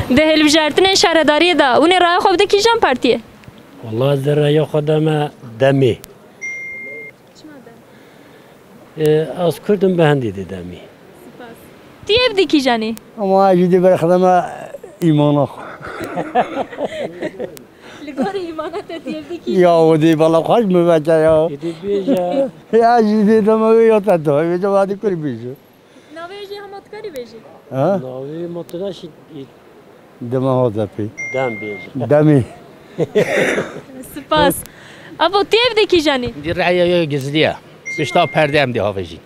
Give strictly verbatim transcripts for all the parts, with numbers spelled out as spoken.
Di hilbijartinên şaredariyê de hûn ê raya xwe bidin kîjan partiyê? Wala ez dê raya xwe deme demê. Çima dem? E, ez Kurd im, bi hindî dê demê. Spas. Tu yê bidî kîjanê? Ama ez jî dê berxedeme îmana xwe. Li gorî îmana te tu yê bidî kîjanê? Ya o dê bala xweş mi veke ya. Êdî bêje. Ya jî dê dema wê ya te tu. Wê cevadî kurî bêje. Navê jê hema tu karî bêjî? Ha? Navê ma tu neşî. Dema ha depê. Dem bêje. Demê. Spas. Abo, tu yê bidî kîjanê? Di reya ya gizliye. Pişta perde em dê havêjî.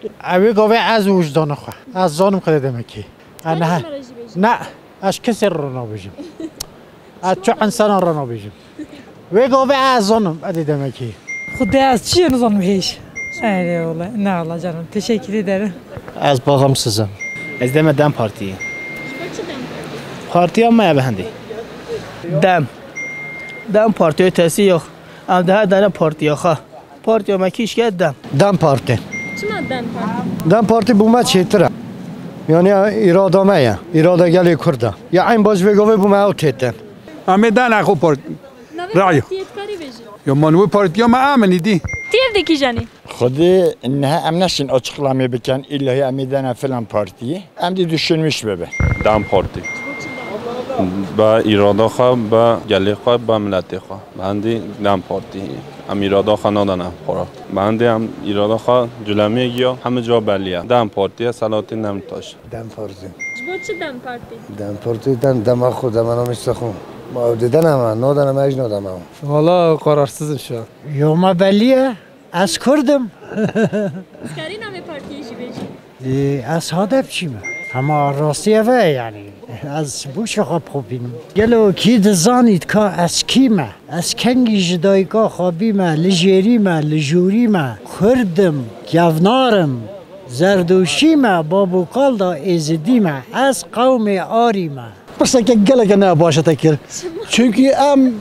Ew ê gavê ez wijdana xwe. Ez zanim xwe dê demekî. Karî ne, me re jî bêjî. Ne, ez kesê re nabêjim. Ez çi insana re nabêjim. Wê gavê ez zanim, edê demekî. Xwedê ez çi nizanim hêj. Erê wala, ne wala canım, teşekkür ederim. Ez bağımsızım. Ez deme dem Partiyê. Ji bo çi dem Partiyê? Partiya me ya bi hendê. Dem. Dem Partiyê tesî yok. Em daha dene partiya xwe. Partiya me kîşke dem. Dem Parti. Çima dem Partî? Dem Parti bû me çêtir e. Yani îrada me ye. Îrada gelê Kurd e. Ya eyn baş vê gavê bû me ew têtin. Em ê dane xwe part-, Navê rayo. Partiyê dikarî bêjî? Ya man wê partiya me em in îdî. Tu yê bidî kîjanê? Xwedê niha em neşin açıklame bikin, illa em ê dene filan partiyê. Em dê düşünmüş bibe. Dem Parti. Be îrada xwe, be gelê xwe, be miletê xwe. Be hendî dem Parti. Em îrada xwe nadane xwe re. Be hendî em îrada xwe culemê giya, hemî ca belî ye. Dem Partiye, Selahattin Demirtaş. Dem Parti. Ji bo çi dem Partî? Dem Partî den dema xwe, dema namîşte xwe. Ma ew didene me, nadene me, ez jî nademe. Valla kararsızım şu an. Yo me belî ye. Ez Kurd im. Dikarî navê partiyê jî bêjî? Ê, ez hadepçî me. Hema rastî ev e yani. Ez bu şaxa popînim. Gelo kî dizanît ka ez kî me? Ez kengî ji dayika xwe bîme, li jêrî me, li jûrî me. Kurd im, kevnar im, zerdûşî me, bab û kal da êzidî me. Ez qewmê arî me. Pirseke geleke ne baş e te kir. Çima? Çünkü em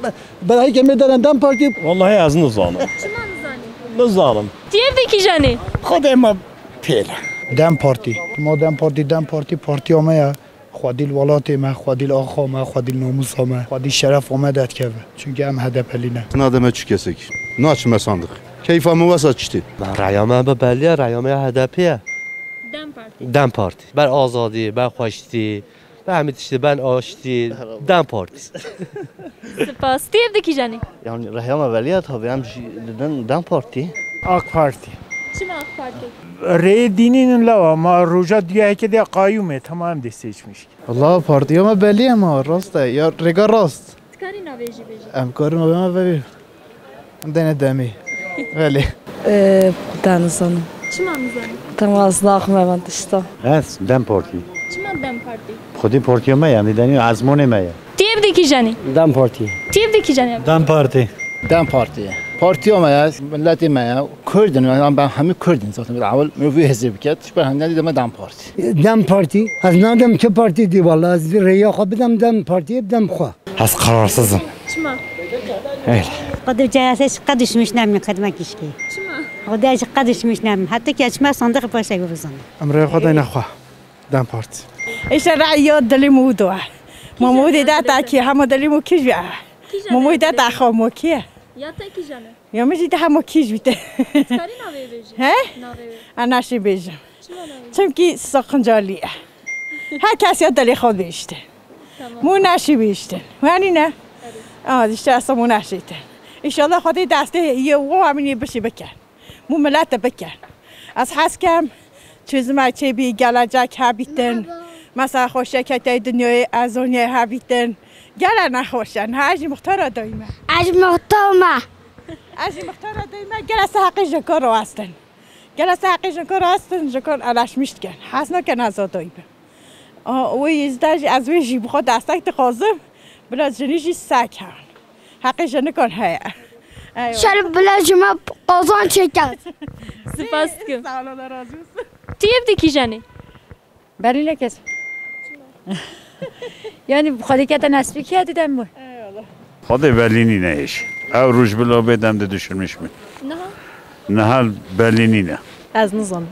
berahî ke me deren dem partî. Wallahî ez nizanim. Çima nizanî? Nizanim. Tu yê bidî kîjanê? Xwedê me pêl e. Dem Partî. Ma Dem Partî, Dem Partî, partiya me ye. Xwedî li welatê me, xwedî li axa me, xwedî li namusa me, xwedî şerefa me derdikeve. Çünkü em H D P'lî ne. Nademe çi kesek. Naçime sandiq. Keyfa min wesa çi tê. Raya me bi belî ye, raya me ya H D P ye. Dem Partî. Dem Partî. Ber azadî, ber xweştî, ber hemî tiştî, ber aştî. Dem Partî. Spas. Tu yê bidî kîjanê? Yani raya me belî ye tabii, em jî didin Dem Partî. AK Partî. Çima AK Partî? Rêyê dînî nin lewa, ma roja duya heke diya qayyûmê, tamam de seçmiş. Valla partiya me belî ye ma, rast e. Ya rêga rast. Dikarî navê jî bêjî? Em karin navê me vebî. Dene demî. Belê. Ee, Xwedê nizanim. Çima nizanî? Tamam, ez naxim evan tişta. Ez Dem Partî. Çima Dem Partî? Xwedî partiya me ye, em dî denî ezmonê me ye. Tu yê bidî kîjanê? Dem Partî. Tu yê bidî kîjanê? Dem Partî. Dem Partî. Partiya me ye, miletê me ye. Kurd in, yani ben hemî Kurd in zaten. Ewil mirov vê hêzê biket, ji ber hindê deme Dem Partî. Dem Partî. Ez nadim tu partî dî wala. Ez rêya xwe bidem Dem Partiyê, bidem xwe. Ez kararsızım. Çima? Öyle. Xwedê cayase ji qe düşmüş nemî xidmet kişkî. Çima? Xwedê ji qe düşmüş nemî. Heta ki çima sandık başa guruzan. Em rêya xwe dayne xwe. Dem Partî. Îşte raya dilê min wî do e. Mamûdê de ta ki hema dilê min kî jî e. Mamûdê de ta xwe mo kî ye. Ya te kîjan e? Ya min jî de hema kî jî te. Karî navê bêjî? He? Navê wê. Anaşê bêjim. Çima navê? Çimkî saqinca lî ye. Her kes ya dilê xwe bêjte. Tamam. Mû neşî bêjtin. Wenî ne? Evet. Aa, işte esa mû neşîtin. İnşallah Xwedê destê yê wo emînê bişî bikin. Mû milete bikin. Ez hez kem çözüme çêbî gelecek hebîtin. Merhaba. Mesela xweşeke tey dinyayê ez onyê hebîtin. Gele nexweş e. Niha ez jî muxtara dayî me. Ez muxtar me. Ez jî muxtara dayî me. Gele se heqê jin kar rawestin. Gele se heqê jin kar rawestin, jin kar eleşmiş dikin. Hez nakin ez a dayî bim. Aa, wê yê zî de jî ez wê jî bi xwe destek dixwazim. Bila jinî jî sek hewn. Heqê jinikan heye. Eyvallah. Şer bila ji me qazanç çêket. Spas dikim. Sağ ol, Allah razı olsun. Tu yê bidî kîjanê? Belî neke. Yani xwedî kete nesbî kî didem bû. Eyvallah. Xwedê belî nîne hêj. Ew roj bila bê dem de düşünmüş bû. Niha? Niha belî nîne. Ez nizanim.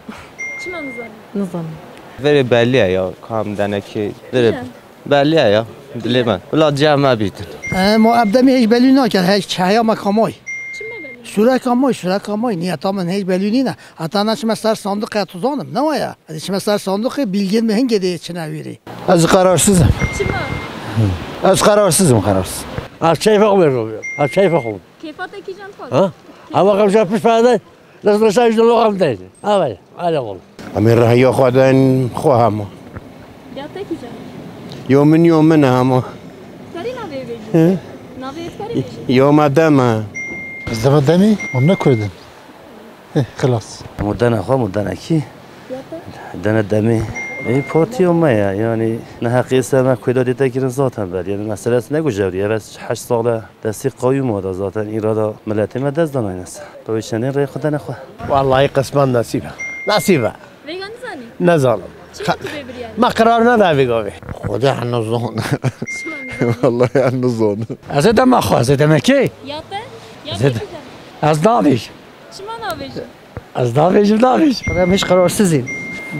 Çima nizanim? Nizanim. Verê belî ye ya, kam denekê. Verê. Niha? Belliye ya, dilê me. Wila cem me bîtin. E, ma ev demê hiç belî nake, hiç heya me kamay. Çima belî? Sûreka may, sûreka may, niyeta min hiç belî nîne. Heta neçime ser sanduqê tu zanim, ne waya? Ez çime ser sanduqê, bilgên min hingê dê çine wîrî. Ez kararsizim. Çima? Ez kararsizim, kararsız. Ez keyfa xwe bêjim. Ez keyfa xwe. Kêfa te kîjan xwe? Ha? Ama kamca piş perde. Dest dest ji lo xam deyne. Ava, ala wal. Em ê rehiya xwe den xwe hema. Ya te kîjan? Yo min, yo min e hema. Karî navê bêjî. Hı? Navê karî bêjî. Yo me deme. Ez deme demî, hûn ne Kurd in. Eh, xilas. Mudena xwe, mudena kî? Ya te? Dene demî. Ê, partiya me ya, yani ne heqê se me Kurda dê te kirin zaten ber. Yani meselesi ne ku jewrî, evet heşt sale. Destê qewîma de zaten îrada miletê me dest danayne se. Bi wê çendên rê xwe dene xwe. Wallahî qisman nesîb e. Nesîb e. Vêga nizanî? Nezanim. Çima tu bê biryar? Me qerar neda vê gavê. Xwedê ez nizanim. Çima nizanî? Wallahî ez nizanim. Ez ê dema xwe, ez ê demekê. Ya te? Ya Ez ê te de-, kîjan? Ez davêjim. Çima navêjî? Ez davêjim, davêjim. Em hiç qerarsizî.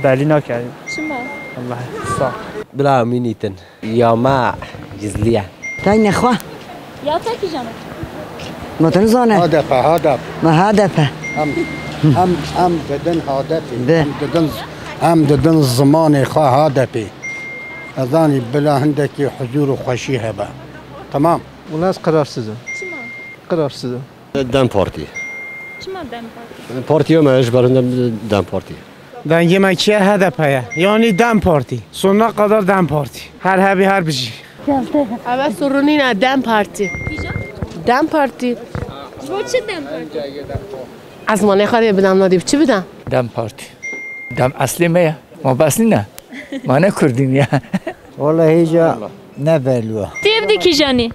Belî nakerî. Çima? Wallahî. Sağ. Bila mînîtin. Ya me gizliye. Tay nexwe. Ya te kîjan e? Ma te nizane? H D P, H D P. Ma H D P. Em, em, em didin H D P. Bi. Em didin, em didin zimanê xwe H D P. Ez anî bila hindekî huzûr û xweşî hebe. Tamam. Wala ez qerarsizim. Çima? Qerarsizim. DEM Partî. Çima DEM Partî? Partiya me ji ber DEM Partî. Dengê me kî ye? H D P ye. Yanî DEM Partî. Sonuna kadar DEM Partî. Her hebî her bijî. Eve sorunî ne, DEM Partî. Kîjan? DEM Partî. Ji bo çi DEM Partî? Ez manê xwe rê bidem, nadî bi çi bidem? DEM Partî. DEM eslê me ye. Ma bes nîne. Ma ne Kurdî ne ya. Wala hêja ne belû. Tê bi dî kîjanî?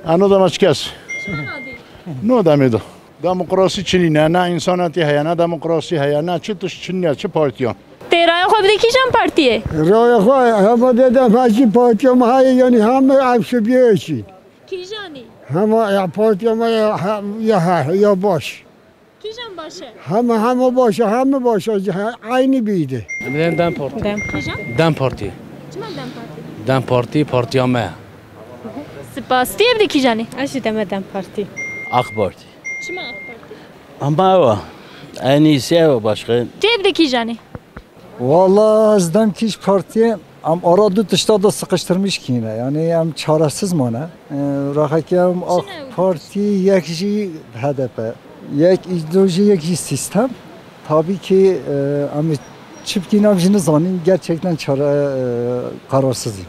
Ano dema çi kes? Çima nadî? No demê de. Demokrasî çinî ne, ne însanetî heye, ne demokrasî heye, ne çi tişt çinî ye, çi partiyan. Tê raya xwe bidî kîjan partiyê? Raya xwe, hema dê dem hecî partiya me heye, yanî heme ev şibiyê çî. Kîjanî? Hema ya partiya me ya, ya, ya baş. Kîjan baş e? Heme, heme baş e, heme baş e, he, eynî bîde. Em didin DEM Partî. DEM. Kîjan? DEM Partî. Çima DEM Partî? DEM Partî, partiya me. Spas. Tê bi dî kîjanî? Ez jî deme DEM Partî. AK Partî. Çima AK Partî? Ama ew e. Eynî sê ew e başka. Tê bi dî kîjanî? Wala ez dem kîj partiyê, em ara du tişta da sıkıştırmış kîne. Yani em çaresiz mane. E, raxekî em AK Partî, yek jî H D P. Yek îdeoloji, yek jî sistem. Tabii ki, e, em çi bikîn em jî nizanin. Gerçekten çare, e, kararsizî.